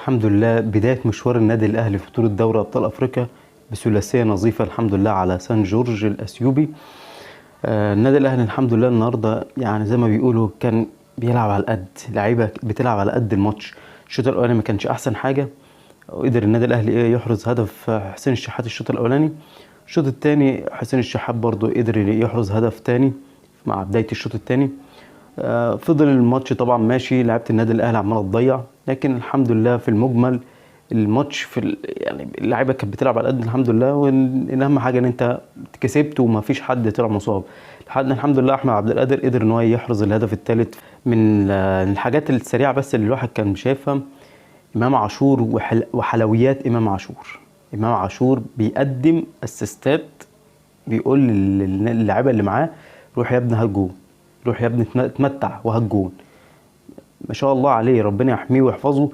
الحمد لله بداية مشوار النادي الأهلي في بطولة دوري أبطال أفريقيا بثلاثية نظيفة الحمد لله على سان جورج الأثيوبي. النادي الأهلي الحمد لله النهاردة يعني زي ما بيقولوا كان بيلعب على القد، لعيبة بتلعب على قد الماتش. الشوط الأولاني ما كانش أحسن حاجة، وقدر النادي الأهلي يحرز هدف حسين الشحات الشوط الأولاني. الشوط الثاني حسين الشحات برضو قدر يحرز هدف تاني مع بداية الشوط الثاني. فضل الماتش طبعا ماشي، لعيبة النادي الاهلي عماله تضيع، لكن الحمد لله في المجمل الماتش يعني اللعيبة كانت بتلعب على قد الحمد لله. واهم حاجة ان انت كسبت وما فيش حد طلع مصاب. لحد الحمد لله احمد عبد القادر قدر ان هو يحرز الهدف الثالث. من الحاجات السريعة بس اللي الواحد كان شايفها امام عاشور وحلويات امام عاشور. امام عاشور بيقدم اسيستات، بيقول للعيبة اللي معاه روح يا ابني هات جون، روح يا ابني اتمتع وهات جون. ما شاء الله عليه، ربنا يحميه ويحفظه.